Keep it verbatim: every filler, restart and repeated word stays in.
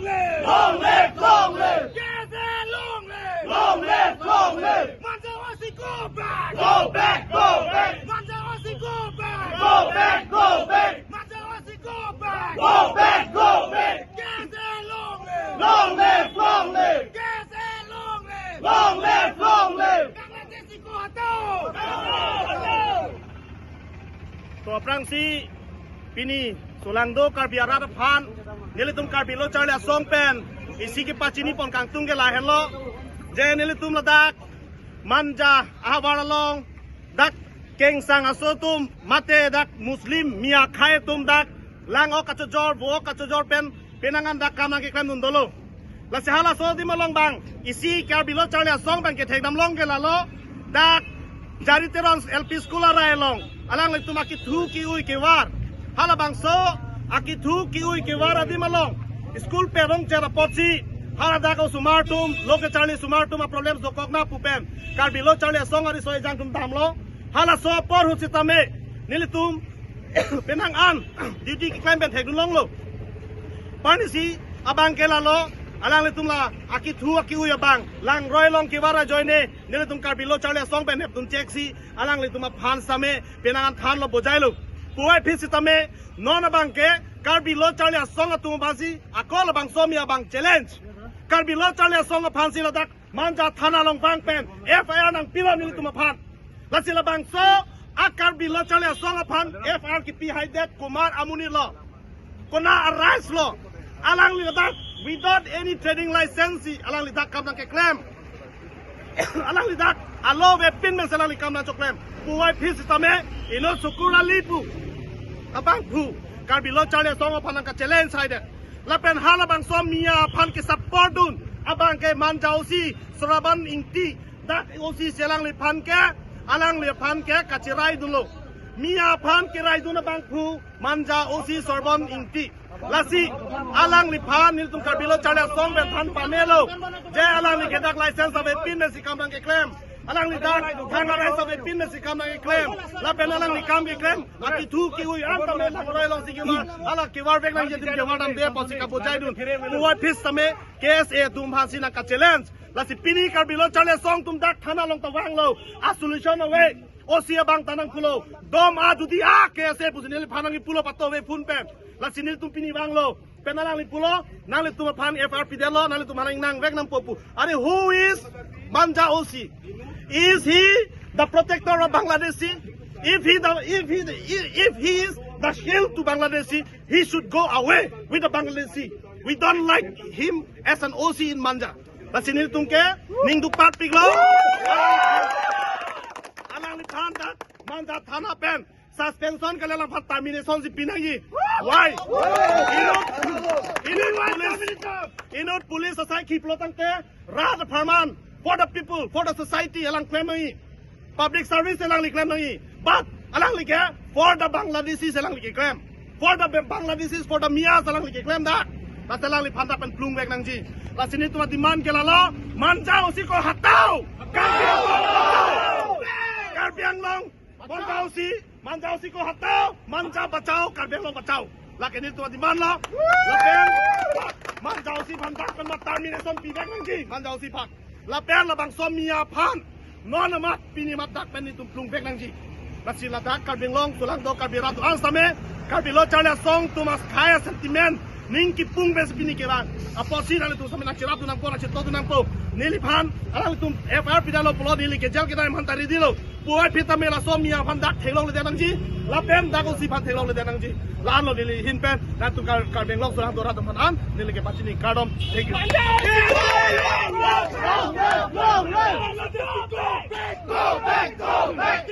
Long live, long live! K S A long live! Long live, long live! Manja O C go back! Go back, go back! Manja O C go back! Go back, go back! Manja O C go back! Go back, go back! K S A long live! Long live, long live! K S A long live! Long live, long live! Bangladeshi ko hatao! To aphrangsi pini solangdo Karbi arat aphan nelitum Karbi Lo Charli Asong pen isi kepachini pon kangtung ke lahenlo. Je nelitum ladak Manja ahavar along dak kengsang aso atum mate dak Muslim Miya akhei atum dak lang-ok kachojor, vo-ok kachojor pen penang an dak kam nangkeklemdun dolo. Lasi halaso adim along bang isi Karbi Lo Charli Asong bang kethekdam long ke lalo, dak Jari Teron L P School arai along alanglitum akithu ki-ui kevar. Halabangso akithu ki-ui kevar adim along school perong cher apotsi haladak osomar atum, lo kecharli osomar atum a-problems dokok na pu pen Karbi Lo Charli Asong ariso ejang atum damlo. Halaso apor ahut sitame nelitum penang an duty keklem pen thekdun longlo. Panisi abang ke lalo, alanglitum la akithu aki-ui abang langroi along kevar ajoine nelitum Karbi Lo Charli Asong pen hepdun cheksi alanglitum aphan sitame penang an thanlo, bojailo. Puvoiphit sitame non abang ke Karbi Lo Charli Asong atum aphansi ako labangso Miya abang challenge. Karbi Lo Charli Asong aphansi ladak Manja thana along vang pen F I R nangpilo nelitum aphan. Lasi labangso a-Karbi Lo Charli Asong aphan F I R kipi haidet komat amonit lo, konat a-rights lo? Alangli ladak without any trading license si alangli dak kam nangkeklem. Alangli dak alo avepin pen si alangli kam nangchoklem. Puvoiphit sitame inut Sukur Ali pu abangphu Karbi Lo Charli Asong aphan nangkachallenge haidet. Lapen halabangso Miya aphan kesupport dun abang ke Manja O C Sravan Ingti. Dak O C si alangliphan ke, alangliphan ke kacheraidunlo. Miya aphan keraidun abangphu Manja O C Sravan Ingti. Lasi alangliphan nelitum Karbi Lo Charli Asong pen than pamelo. Je alangli ke dak license avepin pensi kam nangkeklem, alangli dak thang a-rights avepin pensi kam nangkeklem, lapen alangli kam keklem akithu ki-ui an tame langroi alongsi kevar, hala kevarvek nangji adim kevardamde pusi kabojaidun. Puvoiphit sitame K S A atum aphansi nangkachallenge. Lasi pini Karbi Lo Charli Asong atum dak thana along ta vanglo, a-solution ave. O C abang ta nangpulo, dom a jodi a K S A pusi neliphan nangkipulo, pato ave phone pen. Lasi nelitum pini vanglo, pen alangli pulo nanglitum aphan F I R pidetlo, nanglitum aphan nangvek nangpo pu. Are, who is Manja O C? Is he the protector of Bangladeshi? If he the, if he the, if he is the shield to Bangladeshi, he should go away with the Bangladeshi. We don't like him as an O C in Manja. Lasi nelitum ke ning dukpatpiklo. Alangliphan dak Manja thana pen suspension kali, alangphan termination si pinangji. Why? Inut, inut police, inut police asai kiplo tangte rat apharman, for the people, for the society alang klem nangji. Public service alangli klem nangji. But alangli ke for the Bangladeshis alangli keklem. For the Bangladeshis, for the Miyas alangli keklem dak. Lasi alangliphan dak pen plungvek nangji. Lasi nelitum a-demand ke lalo, Manja O C ko hatao! Karbi Anglong ko hatao! Karbi Anglong, Manja O C, Manja O C ko hatao! Manja bachao, Karbi Anglong bachao! Lake nelitum a-demand lo. Lapen Manja O C aphan dak pen ma termination pivek nangji, Manja O C aphan. Lapen labangso Miya aphan non amat pini mat dak pen nelitum plungvek nangji. Lasi ladak Karbi Anglong solangdo Karbi arat atum an sitame, Karbi Lo Charli Asong atum akhei a-sentiment, ning kipung pensi pini kevang. Apotsi nanglitum sitame nangcherapdun nangpo, nangchetongdun nangpo. Neliphan alangtum F I R pidetlo pulo, neli ke jail kedam aphan ta ready lo. Puvoiphit tame laso Miya aphan dak theklongledet nangji, lapen dak O C aphan theklongledet nangji. La-anlo neli ahin pen, nangtum Kar-, Karbi Anglong solangdo arat atum aphan an neli kepachini, kardom. Thank you. Go back, go back.